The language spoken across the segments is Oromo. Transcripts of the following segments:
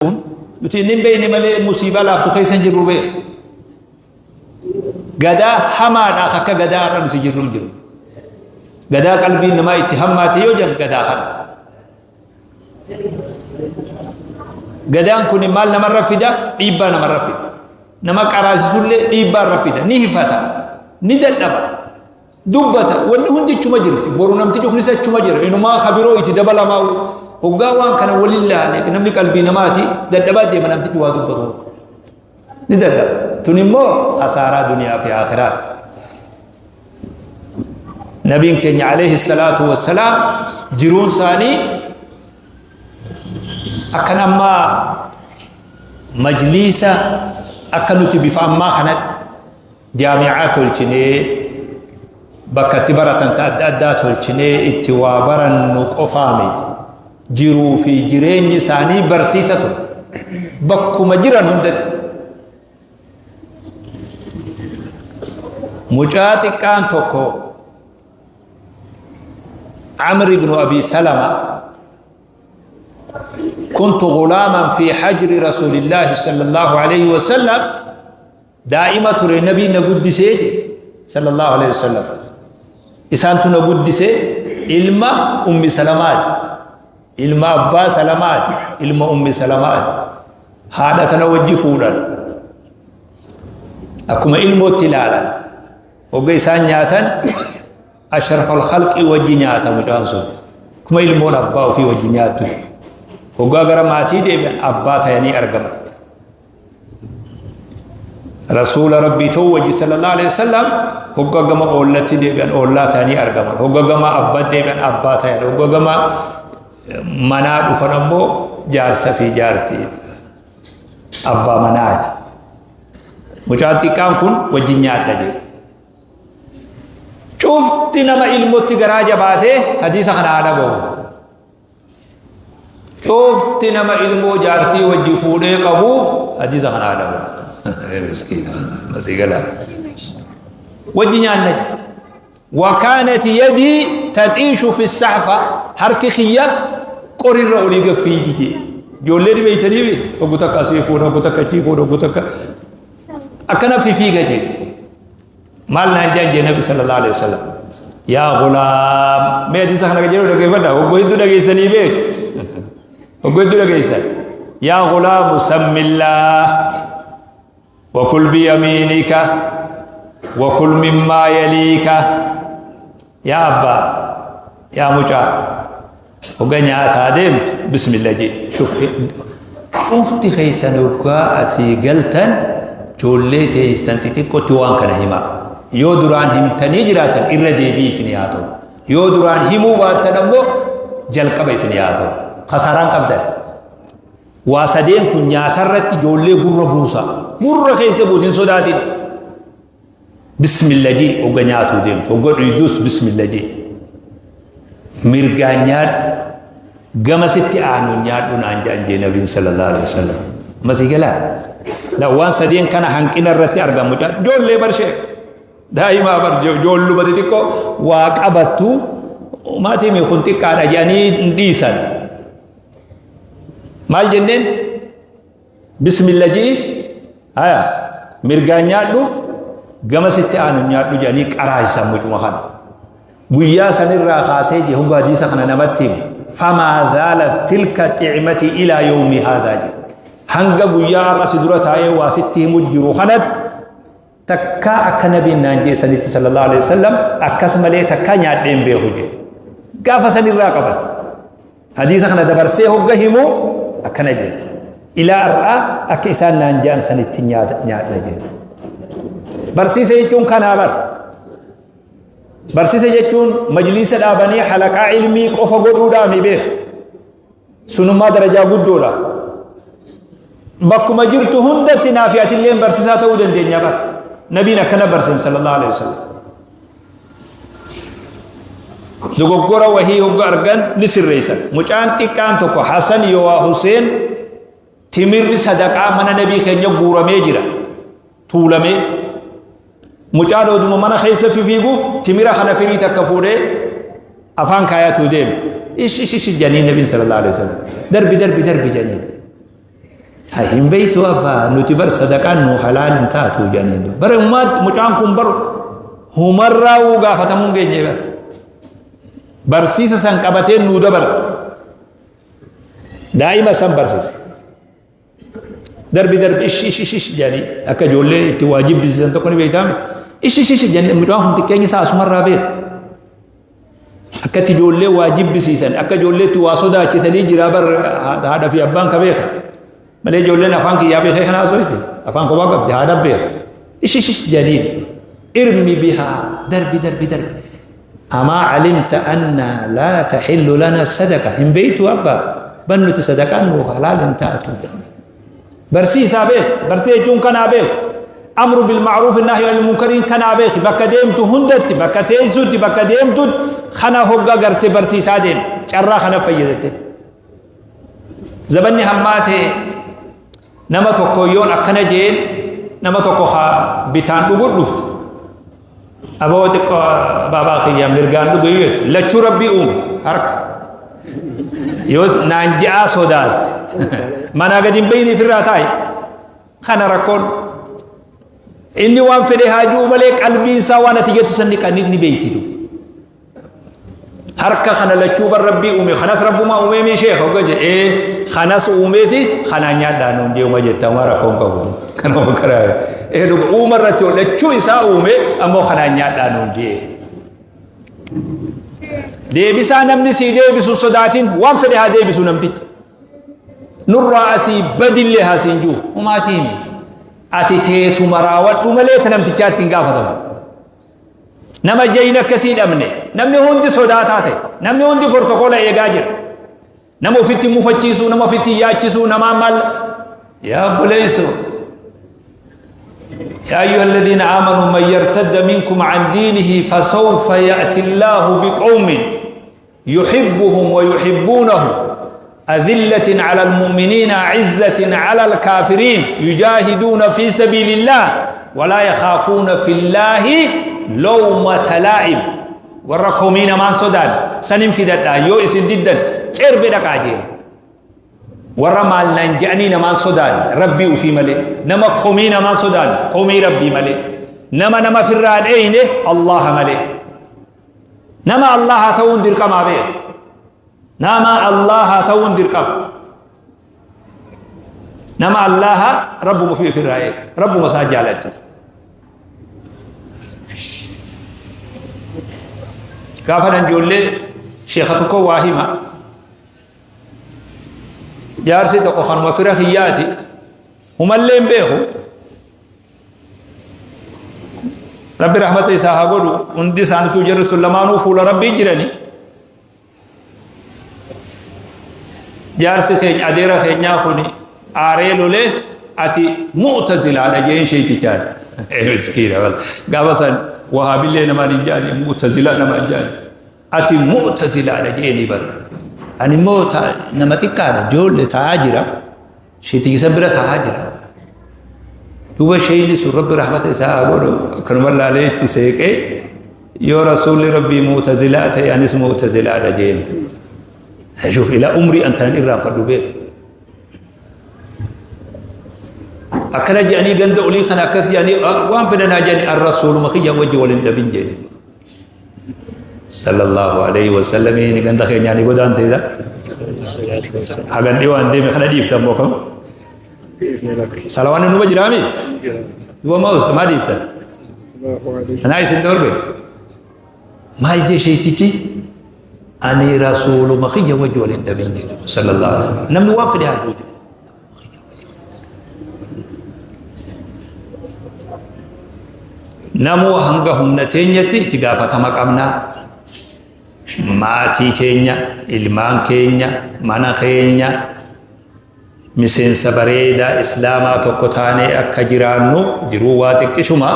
Kun nuti inni hin beekne malee musiibaa laaftu keessa hin jirru beeku. Gadaa hamaadha akka gadaa irra nuti jirru hin jiru. Gadaa qalbiin namaa itti hammaate yoo jedhan gadaa kana. Gadaan kun maal namarra fida? Dhiibbaa namarra fida. Nama qaraasisullee dhiibbaa irra fida. Ni hifata. Ni dadhaba. Dubbata. Wanni hundi achuma jirti. Boru namtichi kunis achuma jira. Inumaa kabiroo itti dabalamaa. Hoggaa waan kana waliin laale namni qalbii namaati dadhabaa deema namtichi waa dubbatu. Ni dadhaba. Tun immoo khasaaraa duniyaa fi aakhiraati. Nabiin keenya alayhi salaatu wassalaam jiruun isaanii akkan ammaa majliisa akka nuti bifa ammaa kanatti jaami'aa tolchinee bakka itti baratan ta adda addaa tolchinee itti waa barannu qofaa miti. Jiruu fi jireenyi isaanii barsiisa ture. Bakkuma jiran hundatti. Mucaa xiqqaan tokko Amr ibn Abi Salama كنت غلاما في حجر رسول الله صلى الله عليه وسلم Daa'ima ture nabiin na guddisee jedhe sallallahu alaihi wasallam. Isaantu na guddisee ilma ummi salamaati. Ilma abbaa salamaati. Ilma ummi salamaati. Haadha tana wajji fuudhan. Akkuma ilmootti ilaalan. Hogga isaan nyaatan ashrafal khalqii wajji nyaata mucaan sun. Akkuma ilmoon abbaa ofii wajji nyaattu. Hoggaa gara maatii deebi'an abbaa tayanii argaman. Rasuula Rabbii ta'uu wajji sallallahu alaihi wasallam hogga gama oollatti deebi'an oollaa ta'anii argaman. Hogga gama abbaa deebi'an abbaa ta'an. Hogga gama manaa dhufan ammoo jaarsa fi jaartii abbaa manaati. Mucaan xiqqaan kun wajjin nyaadha jedhe. Cufti nama ilmotti garaa jabaatee hadiisa kana haa dhaga'u. Cufti nama ilmoo jaartii wajji fuudhee qabu hadiisa kana haa dhaga'u. Miskiina masii galaa. Wajji nyaanna jedhe. Wakaanati yadii taxiishu fi saxfa harki kiyya qorirra olii gad fiigi jedhe. Ijoollee ni beeytanii bi hoggu takka asii fuudha hoggu takka achii fuudha hoggu takka akkana fifiiga jedhe. Maal naan jedhan jee Nabi sallallahu alaihi wasallam. Yaa gulaam mee hadiisa kana jedhu dhageeffadha hoggoo hedduu dhageessanii beek hoggoo hedduu dhageessan. Yaa gulaamu sammillah wakul biyamiinika wakul mimmaa yaliika Yaa abbaa, yaa mucaa, hogga nyaataa deemtu bismillah jee. Shuf, cufti keessan hoggaa asii galtan ijoollee teessan xixiqqootti waan kana himaa. Yoo duraan himtanii jiraatan irra deebii isinii haa ta'u. Yoo duraan himuu baattan ammoo jalqaba isinii haa ta'u. Kasaaraan qabdan. Waa sadeen kun nyaatarratti ijoollee gurra buusa. Gurra keessa buusi hin sodaatin. Bismillah jee hogga nyaatuu deemtu hogga dhuydus bismillah jee mirgaan nyaadhu gama sitti aanu nyaadhu naan jedhan jee nabiin sallallahu alaihi wasallam masii galaa la waan sadeen kana hanqina irratti argamu mucaa ijoollee barshee daa'imaa bar ijoolluma xixiqqoo waa qabattu maatii mee kun xiqqaadha jedhanii hin dhiisan maal jenneen Bismillah ji'i haya mirgaan nyaadhu gama sitti aanu nyaadhu jedhanii qaraasisan mucuma kana. Guyyaa sanirraa kaasee jee hoggaa hadiisa kana namatti himu famaa zaalat tilka xicmati ilaa yawmi haadhaa jedhe. Hanga guyyaa har'a si dura taa'ee waa sitti himu jiru kanatti takkaa akka nabiin naan jee sanitti sallallahu alaihi wasallam akkas malee takkaa nyaadhee hin beeku jee. Gaafa sanirraa qabate. Hadiisa kana dabarsee hogga himu akkana jedhe. Ilaa har'aa akka isaan naan ja'an sanitti nyaadha jedhe. Barsiisa jechuun kanaa bar. Barsiisa jechuun majliisa dhaabanii halaqaa ilmii qofa godhuudhaa mi beeku. Sunummaa darajaa guddoodha. Bakkuma jirtu hundatti naafi atilleen barsiisaa ta'uu dandeenya bar. Nabiin akkana barsiisan sallallahu alaihi wasallam. Dogoggora wahii hogga argan ni sirreessan. Mucaan xiqqaan tokko Hasan yooaa Huseen timirri sadaqaa mana nabii keenya guuramee jira. Tuulamee. Mucaan oduma mana keessa fifiigu timira kana firii takka fuudhee afaan kaayatuu deeme. Ish ish ish jedhanii nabiin sallallahu alaihi wasallam. Darbi darbi darbi jedhanii. Hay hin beeytu abbaa nuti bar sadaqaan nuu halaal hin taatu jedhaniin duuba. Bara humaatti mucaan kun bar humarraa uu gaafatamuu hin geenye bar. Barsiisa san qabatee nuu dabarsa. Daa'ima san barsiisa. Darbi darbi ish ish ish ish jedhanii akka ijoollee itti waa jibbisiisan tokko ni beektaame. Ish ish ish jedhanii mucaan kun xiqqeenyi isaa asumarraa beeka. Akkatti ijoollee waa jibbisiisan, akka ijoolleetti waa sodaachisanii jira bar haadha fi abbaan ka beeka. Malee ijoolleen afaan kiyyaa beekee kana haasofte afaan kophaa qabdi haadha beeka. Ish ish ish jedhaniin irmi bihaa darbi darbi darbi. Amaa calimta anna laa taxillu lana sadaqa hin beektu abbaa ban nuti sadaqaan nuuf halaal hin taatu. Barsiisaa beek, barsiisa jechuun kanaa beek. Amru bil ma'ruuf nahyi anil munkariin kanaa beek. Bakka deemtu hundatti, bakka teessutti, bakka deemtutti kana hogga garte barsiisaa deem. Carraa kana fayyadatte. Zabanni hammaa ta'e nama tokko yoon akkana jeen nama tokko haa bitaan dhugu dhufte. Aboo xiqqoo baabaa kiyya mirgaan dhugu yoo jette lachuu rabbii uume harka. Yoo naan je'aa sodaatte manaa gadi hin bahin ifirraa taa'i. Kana rakkoon inni waan fedhe haa ji'u malee qalbiin isaa waan ati jettu san ni beektitu. Harka kana lachuu bar rabbii uume kanas rabbumaa uumee mii sheekha hogga jedhe ee kanas uumeeti kanaan nyaadhaa nuun jeuma jetta waan rakkoon qabu kanuma kana ee dhuga uuma irratti lachuu isaa uume ammoo kanaan nyaadhaa nuun jee deebisaa namni sii deebisu sodaatin waan fedhe haa deebisu namtichi nurraa asii badillee haa siin jiru humaatiimi ati teetuma raawwadhu malee ta namtichaatti hin gaafatamu. Nama jayna akkasii dhabne namni hundi sodaataa ta'e namni hundi portokola eegaa jira. Nama ofitti mufachiisuu nama ofitti yaachisuu namaa maal yaa obboleessoo يا أيها الذين آمنوا من يرتد منكم عن دينه فسوف يأتي الله بقوم يحبهم ويحبونه أذلة على المؤمنين عزة على الكافرين يجاهدون في سبيل الله ولا يخافون في الله لومة لائم وركومين ما سودان سنين في دادا يو اسن ددن چرب دقا جيرا warra maal naan je'anii namaan sodaanne rabbii ufii malee nama komii namaan sodaanne komii rabbii malee nama nama firraa dheeyne allaha malee Nama Allaha ta'uun dirqamaa beeka. Nama Allaha ta'uun dirqama. Nama Allaha rabbuma ofii ofirraa eega. Rabbuma isaa jaalachisa. Gaafa nan ijoollee sheekha tokko waa hima. Jaarsi tokko kanuma fira kiyyaati. Humallee hin beeku. Rabbi rahmata isaa haa godhu hundi isaanituu jarri sun lamaanuu fuula rabbii jirani. Jaarsi keenya adeera keenyaa kun aaree lolee ati mu'tazilaadha jeen sheetichaan. Miskiina gaafa san wahaabillee namaan hin jaani mu'tazilaa namaan jaani. Ati mu'tazilaadha jeeni bar. Ani immoo nama xiqqaadha ijoollee taa'aa jira. Sheetichi san bira taa'aa jira. Duuba sheeyni sun rabbi rahmata isaa haa godhu akkanuma laalee itti seeqee yoo rasuulli rabbii mu'tazilaa ta'e anis mu'tazilaadha jeen. Shuuf ilaa umrii an tanan irraanfadhu beeku. Akkana jedhanii ganda olii kana akkas jedhanii waan fedhan haa jedhanii an rasuuluma kiyya wajji wal hin dhabin jedhanii. Sallallahu alayhi wa sallam ni ganda keenyaa ni godaante isa. Hagan dhiyoo an deeme kana dhiiftan moo kam? Salawaanni numa jiraami? Duba maa usta maa dhiiftan? Anaa isin dhoorge? Maal jee sheetichi? Ani rasuuluma kiyya wajji wal hin dhabin jedhu sallallahu alayhi wa sallam. Namni waan fedhe haa jedhu. Namuu hanga humna teenyatti itti gaafatama qabna. Maatii teenya, ilmaan keenya, mana keenya, miseensa bareedaa islaamaa tokko taanee akka jiraannu jiruu waa xiqqishuma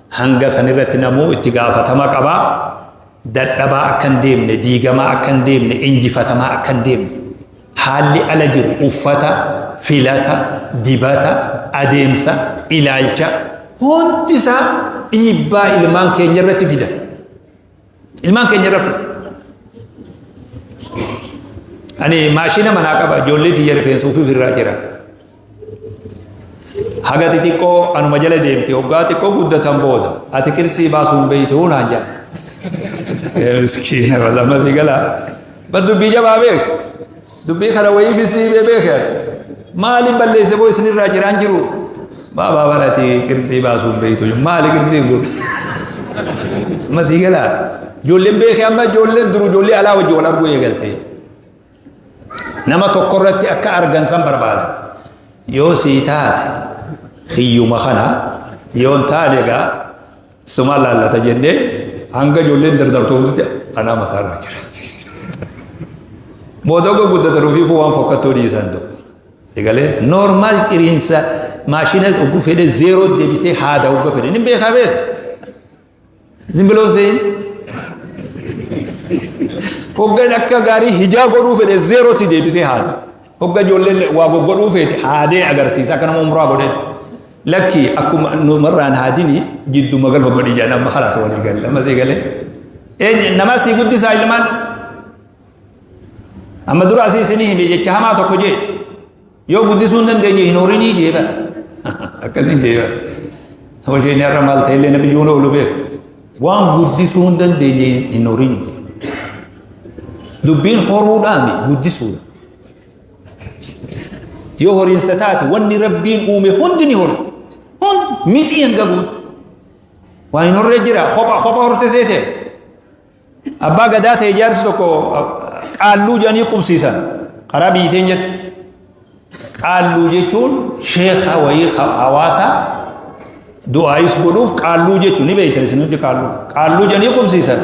hanga sanirratti namuu itti gaafatama qaba. Dadhabaa akka hin deemne, diigamaa akka hin deemne, injifatamaa akka hin deemne. Haalli ala jiru uffata, filata, dibata, adeemsa, ilaalcha hundi isaa dhiibbaa ilmaan keenya irratti fida. Ilmaan keenya irra fida. Ani maashina manaa qaba ijoollee tiyya rifeensa ofiif irraa jira. Haga xixiqqoo anuma jala deemti hoggaa xiqqoo guddatan booda ati qirsii baasuu hin beeytu naan jedha. Miskiina wala masii gala. Bar dubbii jabaa beek. Dubbii kana wayii bisii beek. Maaliin balleesse boo isinirraa jiraan jiru. Baabaa barati qirsii baasuu hin beeytu. Maali qirsiin kun? Masii gala. Ijoolleen beekee amma ijoolleen duru ijoollee alaa wajjin wal arguu eegalte. Nama tokko irratti akka argan san barbaada. Yoo sii taate hiyyuma kana yoo hin taane egaa sumaa laallata jennee hanga ijoolleen dardartoomtutti anaa mataa irra jira. Booda guddatan ofiifuu waan fokkattuu dhiisan tokko. Egalee normaal ciriinsa maashina oguu fedhe zeeroo deebisee haada oguu fedhe ni beekaa beeka. Zim biloon seen hoggan akka gaarii hijaa godhuu fedhe zeerootti deebisee haada. Hogga ijoolleen waa goggodhuu feete haadee agarsiisa akka nama umraa godhee. Lakki akkuma numarraan haadini jidduma galfa godhi jedhan amma kalaas walii galle amma sii galee. Eenyu nama sii guddisaa ilmaan. Amma dura asii isinii hime jecha hamaa tokko jee. Yoo guddisuu hin dandeenye hin horinii jee bara. Akkasiin jee bara. Saba keenya irra maal ta'e illee namni yoona oolu beeku. Waan guddisuu hin dandeenye hin horinii jee. Dubbiin horuudhaami guddisuudha. Yoo horiinsa taate wanni rabbiin uume hundi ni horti. Hundi mixii hanga guutu. Waan hin horree jira kopha kopha horte seete. Abbaa gadaa ta'e jaarsi tokko qaalluu jedhanii qubsiisan. Karaa biyyiteen jette. Qaalluu jechuun sheekha wayii hawaasa du'aayis godhuuf qaalluu jechuun ni beektan isin hundi qaalluu. Qaalluu jedhanii qubsiisan.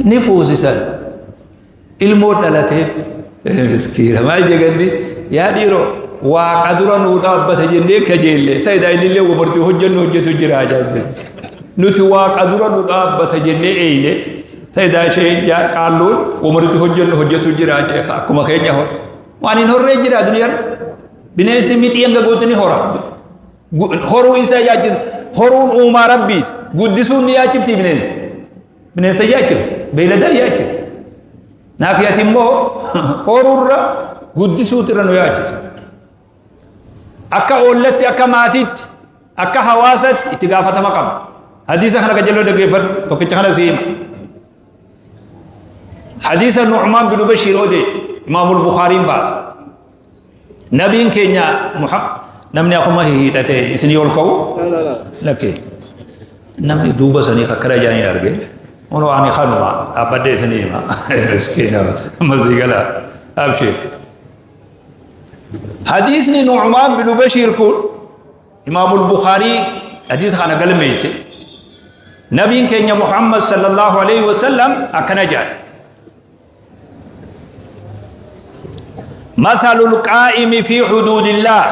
Ni fuusisan. Ilmoo dhalateef miskiina maal jedhandi yaa dhiiroo waaqa dura nuu dhaabbata jennee kajeelle sayidaa innillee wamartii hojjennu hojjetu jira ajaa'ibsi. Nuti waaqa dura nu dhaabbata jennee eeyne sayidaa isheen qaalluun wamartii hojjennu hojjetu jira akkuma keenya hor. Waan hin horree jira duniyaan bineensi mixii hanga gootu ni hora. Horuu isaa yaachisa. Horuun uumaa rabbiiti. Guddisuun ni yaachifti bineensi. Bineensa yaachifti. Beeyladaa yaachifti. Naafi ati immoo horuurra guddisuutu irra nu yaachisa. Akka oollatti, akka maatiitti, akka hawaasatti itti gaafatama qaba. Hadiisa kana qajeeloo dhaggeeffadhu tokkicha kana si hima. Hadiisa Nu'maan bin Bashiir odeesse Imaamul Bukhaariin baasa. Nabiin keenya Muhammad namni akkuma hiixate isinii ol ka'u lakkee namni duuba sanii akkana jaaniin arge Kunoo ani kanuma dhaabbadhee isinii hima miskiina masii gala abshir. Hadiisni Nu'maan bin Bashiir kun Imaamul Bukhaarii hadiisa kana galmeesse. Nabiin keenya Muhammad sallallahu alaihi wasallam akkana jedhe. مثل القائم في حدود الله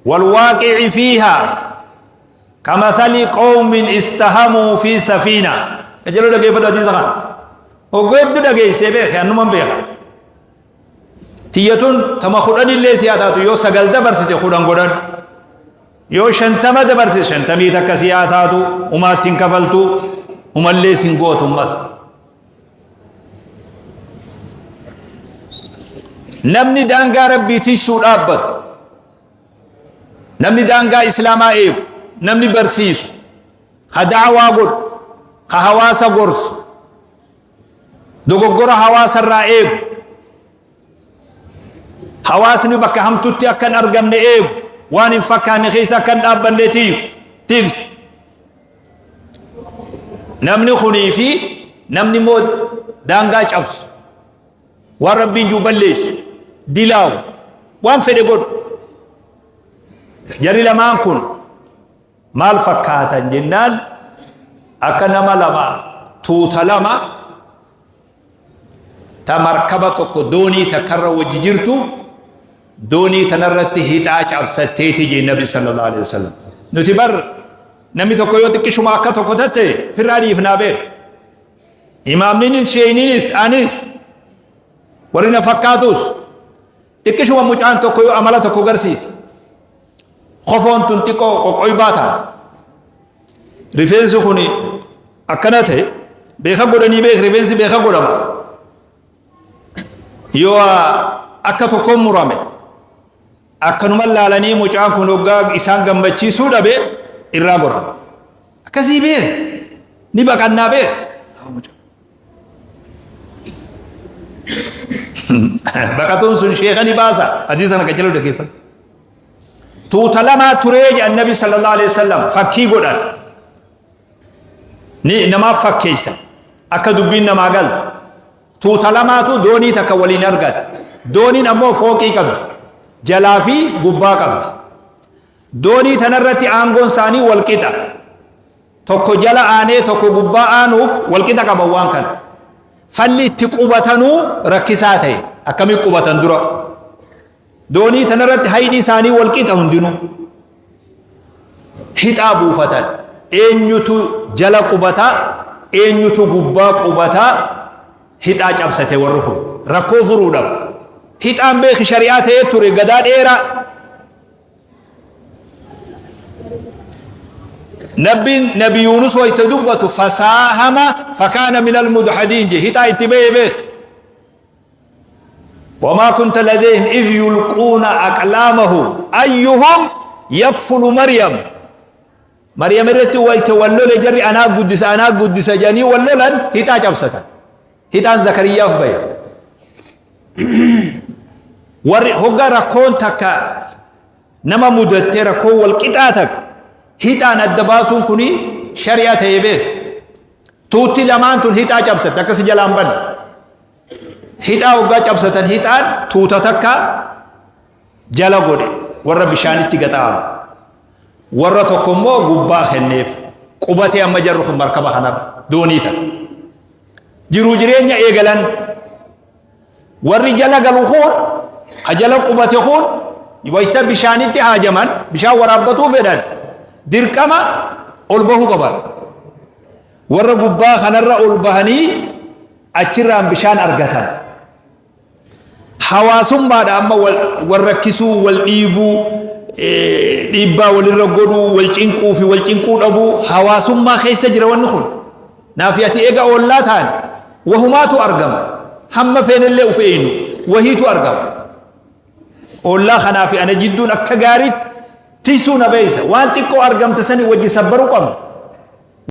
والواقع فيها كمثل قوم استهموا في سفينة أجلو دقي فدو حديث خان وقد دقي سيبه أنه من بيخا تيتون تما خدان اللي سياتاتو يو سقل دبرسي خدان قدان yoo 50 dabarse shantamii takka si haa taatu umaatti hin kafaltu umallee sin gootu ammas. Namni daangaa rabbii tiksuu dhaabbatu namni daangaa islaamaa eegu namni barsiisu ka da'awaa godhu ka hawaasa gorsu dogoggora hawaasarraa eegu Hawaasni bakka hamtutti akka hin argamne eegu, waan hin fakkaanne keessa akka hin dhaabbanne tiyu, tiksu. Namni kunii fi namni immoo daangaa cabsu, waan Rabbiin jiru balleessu, dilaawu, waan fedhe godhu. Jarri lamaan kun maal fakkaatan jennaan akka nama lama tuuta lama ta markaba tokko doonii takkarra wajji jirtu doonii tanarratti hixaa cabsatteeti jee nabi sallallahu alaihi wasallam. Nuti bar namni tokko yoo xiqqishuma akka tokko tatte firraa dhiifnaa beek. Imaamninis sheeyninis anis warri na fakkaatus xiqqishuma mucaan tokko yoo amala tokko garsiise kofoon tun xiqqoo qoqqoybaa taate Rifeensi kun akkana ta'e beeka godhanii beek rifeensi beeka godhama. Yoo akka tokkoon murame Akkanuma laalanii mucaan kun hoggaa isaan gammachiisuu dhabe irraa goran. Akkasii beek ni baqannaa beek. Baqatuun sun sheeka ni baasa. Hadiisa kana qajeeluu dhaggeeffadhu. Tuuta lamaa turee jedhan Nabi sallallahu alaihi wasallam fakkii godhan. Ni namaaf fakkeessa. Akka dubbiin namaa galtu. Tuuta lamaatu doonii takka waliin argate. Dooniin ammoo fooqii qabdi. Jalaa fi gubbaa qabdi. Doonii tanarratti aangoon isaanii wal qixa. Tokko jala aanee tokko gubbaa aanuuf wal qixa qaban waan kana. Falli itti qubatanuu rakkisaa ta'e. Akkamiin qubatan dura? Doonii tanarratti hayni isaanii wal qixa hundinuu. Hixaa buufatan. Eenyutu jala qubataa? Eenyutu gubbaa qubataa? Hixaa cabsate warri kun. Rakkoo furuudhaaf. Hixaan beeki shari'aa ta'ee ture gadaa dheeraa. Nabbiin Nabi Yuunus wayta dubbatu fasaahama fakaana minal mudhadiin je hixaa itti ba'ee beek. Wamaa kunta ladayhim idh yulquuna aqlaamahum ayyuhum yakfulu Maryam. Maryam irratti wayta wal lole jarri anaa guddisa anaa guddisa jedhanii wal lolan hixaa cabsatan. Hixaan Zakariyaaf bahe. Warri hoggaa rakkoon takka nama mudattee rakkoon wal qixaa takka hixaan adda baasuun kuni shari'a ta'ee beek. Tuutti lamaan tun hixaa cabsatte akkasi jalaan banne. Hixaa hoggaa cabsatan hixaan tuuta takka jala godhe warra bishaanitti gaxa'amu. Warra tokko immoo gubbaa kenneef qubatee amma jarri kun markaba kanarra doonii tana. Jiruu jireenya eegalan warri jala galu kun ka jala qubate kun wayita bishaanitti haajaman bishaan waraabbatuu fedhan dirqama ol bahuu qaban. Warra gubbaa kanarra ol bahanii achirraan bishaan argatan. Hawaasummaadha amma wal rakkisuu, wal dhiibuu, dhiibbaa walirra godhuu, wal cinquu fi wal cinquu dhabuu hawaasummaa keessa jira wanni kun. Naafi ati eega oollaa taane wahumaatu argama. Hamma feenellee uf eeynu wahiitu argama. Oollaa kanaa fi ana jidduun akka gaariitti tiisuu na beeysa. Waan xiqqoo argamte sani wajji sabbaruu qabna.